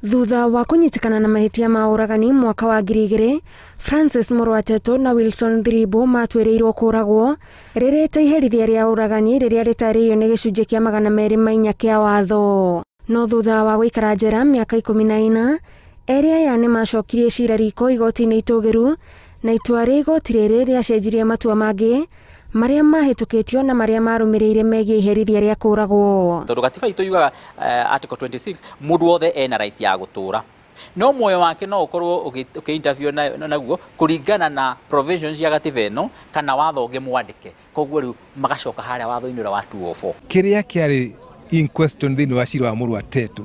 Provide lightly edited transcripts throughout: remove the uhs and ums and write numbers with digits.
Thutha wa kũnyitĩkana na mahĩtia ma ũragani mwaka wa 2000, Francis Mũrwatetũ na Wilson Thiribu matuĩrĩirwo kũragwo rĩrĩ ta iherithia rĩa ũragani rĩrĩa rĩtarĩirio nĩ gĩcunjĩ kĩa 204 kĩa watho. No thutha wa gũikara njera mĩaka 14, erĩ aya nĩ macokirie cira riko igoti-inĩ itũgĩru, na itua rĩa igoti rĩrĩ rĩacenjirie matua mangĩ marĩa mahĩtũkĩtio na marĩa marũmĩrĩire megiĩ iherithia rĩa kũragwo. Tondũ gatiba itũ yugaga article 26, mũndũ wothe ena right ya gũtũra, no muoyo wake no ũkorwo ũkĩ interfere naguo kũringana na provisions cia gatiba ĩno kana watho ũngĩ mwandĩke. Koguo rĩu magacoka harĩa watho-inĩ ũrĩa wa 204. Kĩrĩa kĩarĩ in question thĩinĩ wa cira wa Mũrwatetũ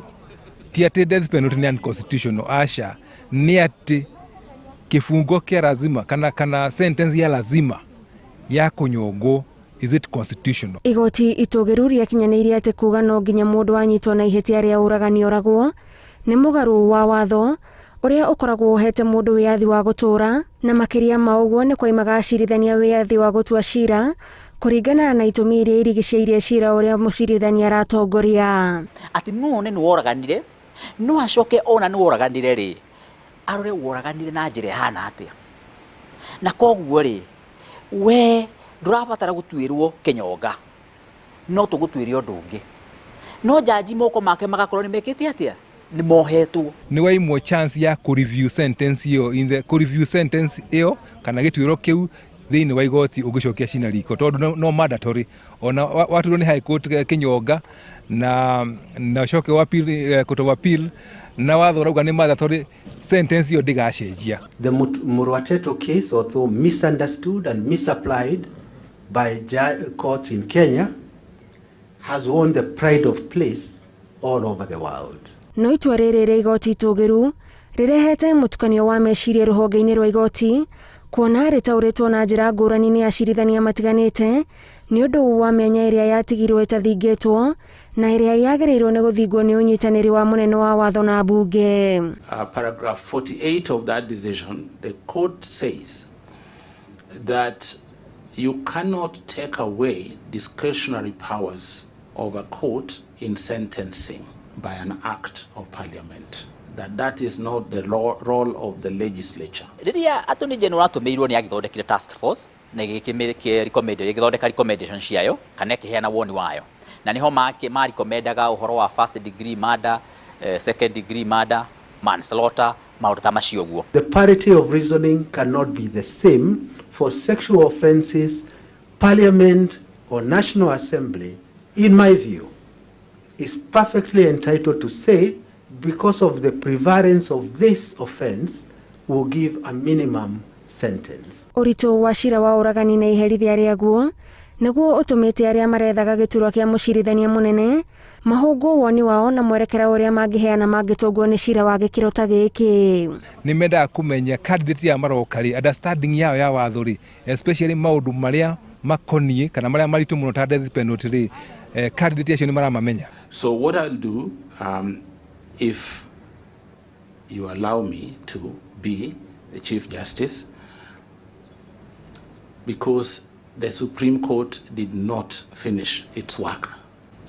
ti atĩ death penalty nĩ unconstitutional, aca, nĩ atĩ kĩbungo kĩa lazima kana sentence ya lazima ya kũnyongwo, is it constitutional? Igoti itũgĩru rĩakinyanĩirie atĩ kuga no nginya mũndũ anyitwo na ihĩtia rĩa ũragani oragwo nĩ mũgarũ wa watho ũrĩa ũkoragwo ũhete mũndũ wĩyathi wa gũtũũra, na makĩria ma ũguo nĩ kwaimaga acirithania wĩyathi wa gũtua cira kũringana na itũmi iria irigicĩirie cira ũrĩa mũcirithania aratongoria. Atĩ no one nĩ woraganire, no acoke ona nĩ woraganire rĩ, arore woraganire na njĩra ĩhana atĩa. Na koguo rĩ, we ndũrabatara gũtuĩrwo kĩnyonga, no tũgũtuĩre ũndũ ũngĩ. No jaji moko make magakorwo nĩ mekĩte atĩa? Nĩ mohetwo. Nĩ waimwo chance ya kũ review sentence ĩyo in the kũ review sentence ĩyo kana gĩtuĩro kĩu thĩinĩ wa igoti ũngĩcokia cina riko, tondũ no mandatory ona watuĩrwo nĩ High Court kĩnyonga na ũcoke wa appeal, Court of Appeal, na watho ũrauga nĩ mandatory, sentence ĩyo ndĩgacenjia. The Muruatetu case, although misunderstood and misapplied by courts in Kenya, has won the pride of place all over the world. No itua rĩrĩ rĩa igoti itũgĩru rĩrehete mũtukanio wa meciria rũhonge-inĩ rwa igoti, kuona rĩtaũrĩtwo na njĩra ngũrani nĩ acirithania matiganĩte nĩ ũndũ wa mĩanya ĩrĩa yatigirwo ĩtathingĩtwo na ĩrĩa yagĩrĩirwo nĩ gũthingwo nĩ ũnyitanĩri wa mũnene wa watho na mbunge. Paragraph 48 of that decision, the court says that you cannot take away discretionary powers of a court in sentencing by an act of parliament. That is not the role of the legislature. Rĩrĩa Attorney General atũmĩirwo nĩ agĩthondekire task force na ĩgĩthondeka recommendation ciayo kana ĩkĩheana woni wayo, na nĩho marecommendaga ũhoro wa first degree murder, second degree murder, manslaughter, maũndũ ta macio ũguo. The parity of reasoning cannot be the same for sexual offences. Parliament or National Assembly, in my view, is perfectly entitled to say, because of the prevalence of this offense, will give a minimum sentence. Ũritũ wa cira wa ũragani na iherithia rĩaguo nĩguo ũtũmĩte arĩa marethaga gĩturwa kĩa mũcirithania mũnene mahũngwo woni wao na mwerekera ũrĩa mangĩheana mangĩtũngwo nĩ cira wa gĩkĩro ta gĩkĩ. Nĩ mendaga kũmenya candidate ya maroka rĩ, understanding yao ya watho rĩ, especially maũndũ marĩa makoniĩ kana marĩa maritũ mũno ta death penalty rĩ, candidate acio nĩ maramamenya. So what I'll do, if you allow me to be the Chief Justice, because the Supreme Court did not finish its work.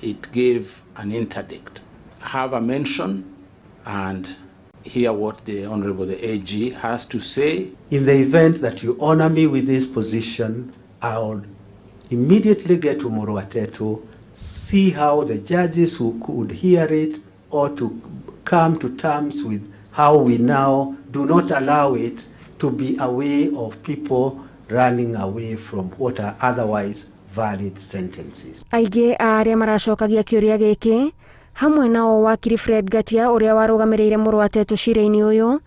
It gave an interdict. Have a mention and hear what the Honorable the AG has to say. In the event that you honor me with this position, I'll immediately get to Muruatetu, see how the judges who could hear it or to come to terms with how we now do not allow it to be a way of people running away from what are otherwise valid sentences. Aingĩ a arĩa maracokagia kĩũria gĩkĩ hamwe nao wakiri Fred Ngatia ũrĩa warũgamĩrĩire Mũrwatetũ cira-inĩ ũyũ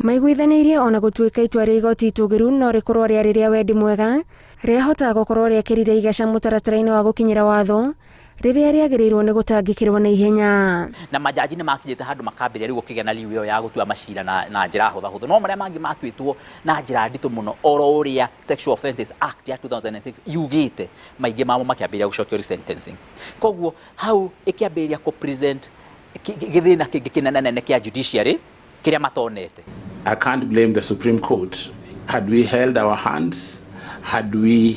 maiguithanĩirie ona gũtuĩka itua rĩa igoti itũgĩru no rĩkorwo rĩarĩ rĩa wendi mwega, rĩahota gũkorwo rĩekĩrire igeca mũtaratara-inĩ wa gũkinyĩra watho rĩrĩa rĩagĩrĩirwo nĩ gũtangĩkĩrwo na ihenya. Na majaji nĩ makinyĩte handũ makambĩrĩria rĩu gũkĩgĩa na leeway ĩyo ya gũtua macira na njĩra hũthahũthũ, no marĩa mangĩ matuĩtwo na njĩra nditũ mũno oro ũrĩa Sexual Offences Act ya 2006 yugĩte, maingĩ mamo makĩambĩrĩria gũcokio resentencing. Koguo hau ĩkĩambĩrĩria kũ present gĩthĩna kĩngĩ kĩnene kĩa judiciary kĩrĩa matonete. I can't blame the Supreme Court. Had we held our hands, had we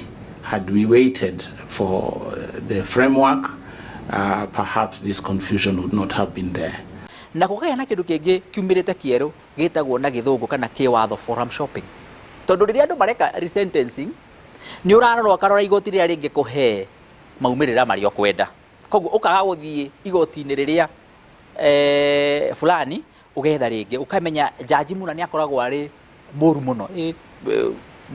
waited for the framework, perhaps this confusion would not have been there. Na gũkagĩa na kĩndũ kĩngĩ kiumĩrĩte kĩerũ gĩtagwo na gĩthũngũ kana kĩwatho forum shopping, tondũ rĩrĩa andũ mareka resentencing nĩ ũrarora ũkarora igoti rĩrĩa rĩngĩkũhe maumĩrĩra marĩa ũkwenda, koguo ũkaga gũthiĩ igoti-inĩ rĩrĩa fulani, ũgetha rĩngĩ ũkamenya jaji mũna nĩ akoragwo arĩ mũru mũno,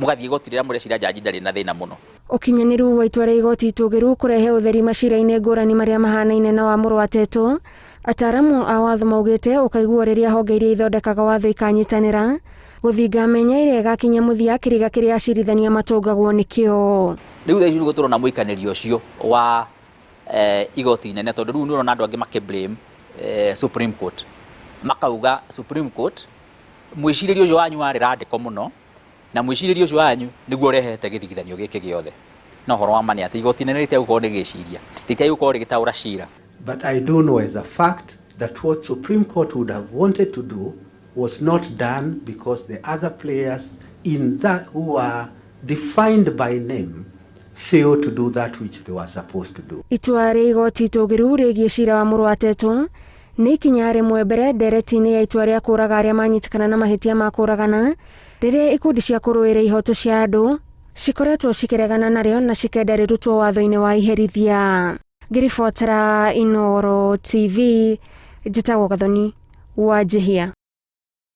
mũgathiĩ igoti rĩrĩa mũreciria jaji ndarĩ na thĩna mũno. Ũkinyanĩru wa itua rĩa igoti itũgĩru kũrehe ũtheri macira-inĩ ngũrani marĩa mahanaine na wa Mũrwatetũ, ataramu a watho maugĩte ũkaiguo rĩrĩa honge iria ithondekaga watho ikanyitanĩra gũthinga menya ĩrĩa ĩgakinya mũthia kĩriga kĩrĩa acirithania matũngagwo nĩkĩo. Rĩu thaa ici nĩguo tũrona mũikanĩrio ũcio wa igoti inene, tondũ rĩu nĩ ũrona andũ angĩ makĩ blame Supreme Court, makauga Supreme Court mwĩcirĩrie ũcio wanyu warĩ radical mũno, na mwĩcirĩrie ũcio wanyu nĩguo ũrehete gĩthigithanio gĩkĩ gĩothe. No ũhoro wa ma nĩ atĩ igoti inene rĩtegũkorwo rĩgĩciria, rĩtegũkorwo rĩgĩtaũra cira. But I do know as a fact that what Supreme Court would have wanted to do was not done because the other players in that who are defined by name failed to do that which they were supposed to do. Itua rĩa igoti itũgĩru rĩgiĩ cira wa Mũrwatetũ nĩ ikinya rĩmwe mbere ndereti-inĩ ya itua rĩa kũraga arĩa manyitĩkana na mahĩtia ma kũragana, rĩrĩa ikundi cia kũrũĩra ihoto cia andũ cikoretwo cikĩregana narĩo na cikenda rĩrutwo watho-inĩ wa iherithia. Ngĩribotera Inooro TV, njĩtagwo Gathoni Wanjihia.